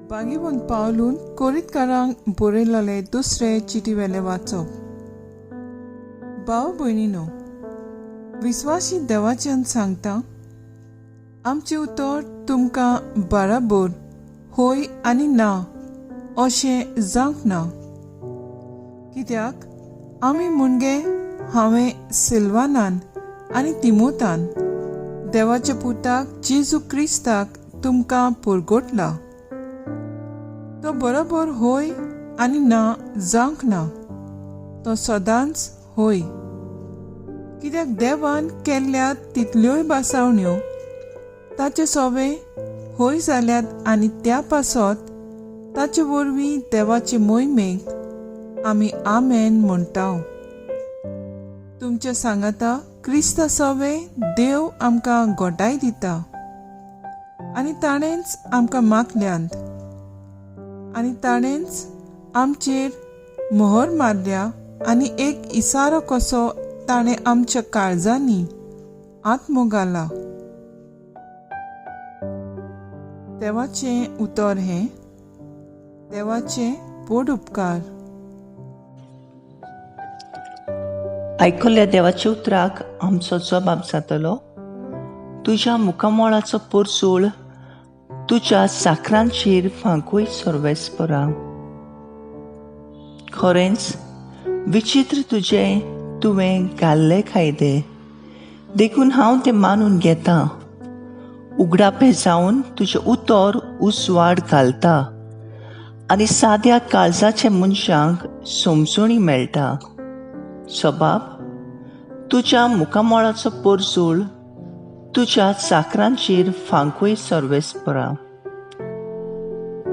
बागीवंत पावलून कोरीतकारांक बरयलेले दुसरे चिटीवेले वाचप. भाव भयणीनो, विस्वासी देवाच्यान सांगता, आमचें उतर तुमकां बराबर होय आनी ना अशें जावंक ना. कित्याक आमी मुणगे हांवें सिल्वानान आनी तिमोतान देवाच्या पुताक जेजू क्रिस्ताक तुमकां पुरगोटला. तो बरोबर होय आनी ना जावंक ना, तो सदांच होय. कित्याक देवान केल्ल्या तितल्योय भासावण्यो ताचे सोवे होय जाल्यात आनी त्या पासत ताचे वरवीं देवाचे मोहिमेक आमी आमेन म्हणटा. तुमच्या सांगाता क्रिस्ता सोवे देव आमकां गोटाय दिता आनी ताणेंच आमकां मागल्यांत आनी ताणेंच आमचेर मोहर मारल्या आनी एक इसारो कसो ताणें आमच्या काळजांनी आत्मो घाला. देवाचें उतर हें देवाचें व्हड उपकार. आयकल्ल्या देवाच्या उतराक आमचो जबाब जातलो. तुज्या मुखामळाचो पोरसूळ तुज्या साकरांचेर फांकूय सर्वेस्परा. खरेंच विचित्र तुजें तुवें घाल्ले कायदे, देखून हांव ते मानून घेता. उगडापे जावन तुजें उतर उजवाड घालता आनी साद्या काळजाच्या मनशांक समजणी मेळटा. सबाब, तुज्या मुखामळाचो पोरसूळ तुज्या चाकरांचेर फांकूय सर्वेस्परा.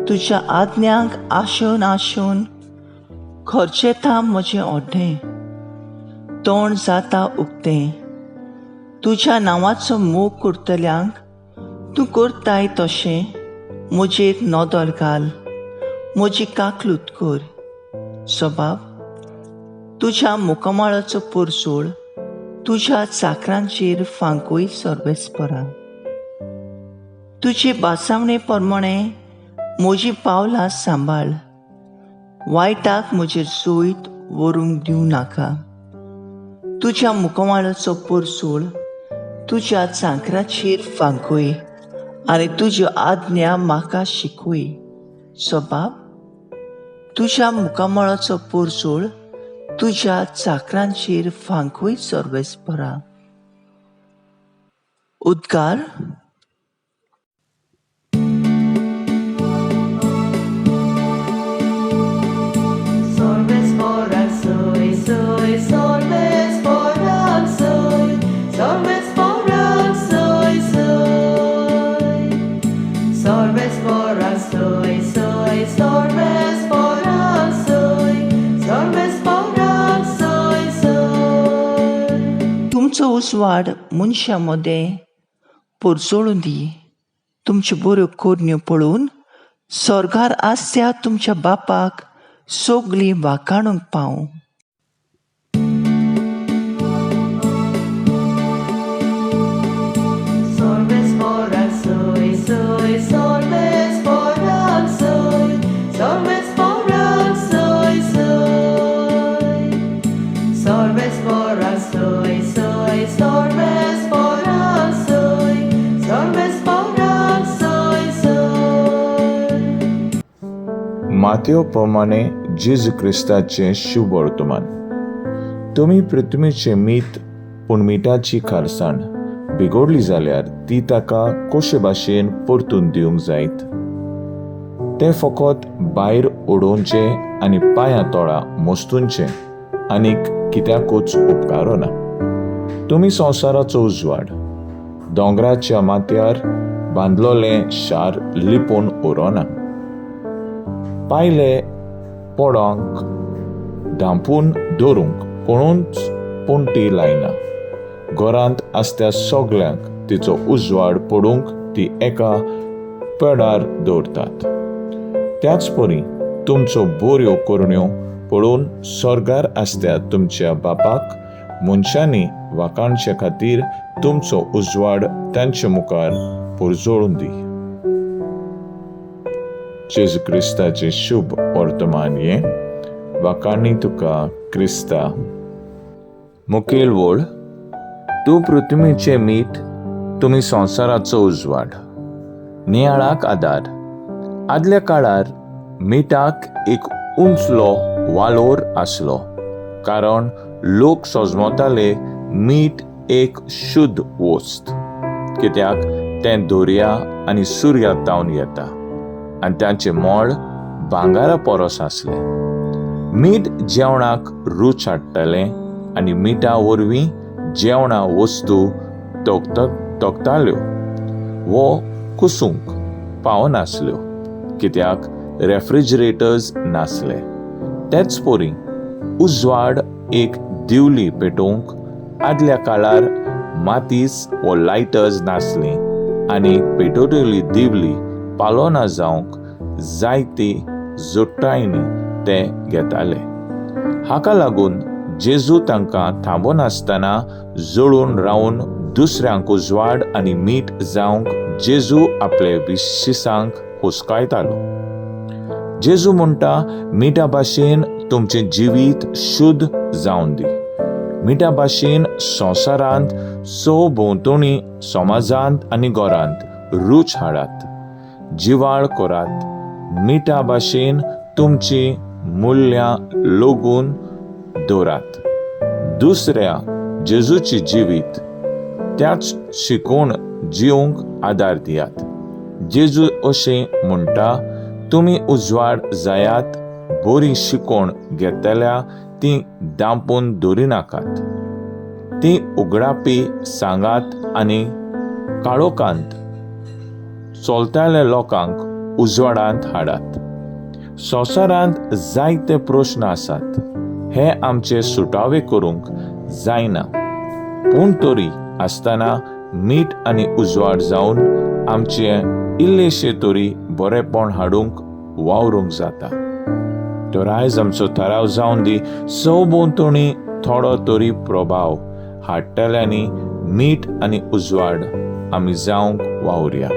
तुज्या आज्ञांक आशेवन आशेवन खर्चेता म्हजें ओड्डें, तोंड जाता उक्तें. तुज्या नांवाचो मोग करतल्यांक तूं करताय तशें म्हजेर नदर घाल, म्हजी काकलूत कर. सबाब, तुज्या मुखामळाचो पोरसूळ तुज्या चाकरांचेर फांकूय सर्वेस्परा. तुजे भासावणे प्रमाणे म्हजी पावलां सांबाळ, वायटाक म्हजेर सोयत व्हरूंक दिवं नाका. तुज्या मुखामळाचो पोरसूळ तुज्या चाकराचेर फांकूय आनी तुज्यो आज्ञा म्हाका शिकय. सबाब, तुज्या मुखामळाचो पोरसूळ तुज्या चाकरांचेर फांकूय सर्वेस्परा. उद्गार. तुमचो उजवाड मनशां मदें पोरजोळूं दी. तुमच्यो बऱ्यो करण्यो पळोवन स्वर्गार आसत्या तुमच्या बापाक सगळीं वाखाणूंक पावूं. मातेव प्रमाणे जेजू क्रिस्ताचें शुभवर्तमान. तुमी पृथ्वीचें मीठ, पूण मिठाची खारसाण बिगोडली जाल्यार ती ताका कशे भाशेन परतून दिवंक जायत? तें फकत भायर उडोवचें आनी पांयां तोळा मोस्तुनचें आनीक कित्याकूच उपकारना. तुमी संवसाराचो उजवाड. दोंगराच्या माथ्यार बांदलोलें शार लिपून उरोना. पायले पोडांक धांपून दवरूंक कोणूच पणटी लायना. घरांत आसत्या सगल्यांक तिचो उजवाड पडूंक ती एका पेडार दवरतात. त्याच परी तुमच्यो बऱ्यो करण्यो पळोवन स्वर्गार आसत्या तुमच्या बापाक मनशांनी वाखाणचे खातीर तुमचो उजवाड तांचे मुखार पोरजोळून दी. जेजू क्रिस्ताचें शुभ वर्तमान हें. वाखाणी तुका क्रिस्ता. मुखेल वळ. तूं पृथ्वीचें मीठ, तुमी संवसाराचो उजवाड. नियाळाक आदार. आदल्या काळार मिठाक एक उंचलो वालोर आसलो, कारण लोक सजमताले मीठ एक शुद्ध वस्त, कित्याक तें दर्या आनी सुर्या तावन येता आनी तांचें मोल भांगरा परस आसलें. मीठ जेवणाक रूच हाडटालें आनी मिठा वरवीं जेवणा वस्तू तोखताल्यो वो कुसूंक पावनासल्यो, कित्याक रेफ्रिजरेटर्स नासले. तेच परी उजवाड एक दिवली पेटोवंक आदल्या काळार मातीस वो लायटर्स नासली आनी पेटवलेली दिवली पालोना जावंक जायती जोडटायनी ते घेताले. हाका लागून जेजू तांकां थांबनासतना जळून रावन दुसऱ्यांक उजवाड आनी मीठ जावंक जेजू आपले विशिसांक हुस्कायतालो. जेजू म्हणटा, मिठा भाशेन तुमचें जिवीत शुद्ध जावन दी. मिठा भाशेन संवसारांत भोंवतणी समाजांत आनी घरांत रूच हाडात, जिवाळ करात. मिठा भाशेन तुमची मुल्यां लोगून दवरात. दुसऱ्या जेजूची जिवीत त्याच शिकोवन जिवंक आदार दियात. जेजू अशें म्हणटा, तुमी उजवाड जायात, बरी शिकोवण घेतल्या ती दांपून दवरिनाकात, ती उगडापी सांगात आनी काळोखांत चलतल्या लोकांक उजवाडांत हाडात. संवसारांत जायते प्रस्न आसात, हे आमचे सुटावे करूंक जायना, पूण तरी आसतना मीठ आनी उजवाड जावन आमचे इल्लेशे तरी बरेपण हाडूंक वावरूंक जाता. तर आयज आमचो थाराव जावन दी, सभोंवतणी थोडो तरी प्रभाव हाडटल्यांनी मीठ आनी उजवाड आमी जावंक वावुरया.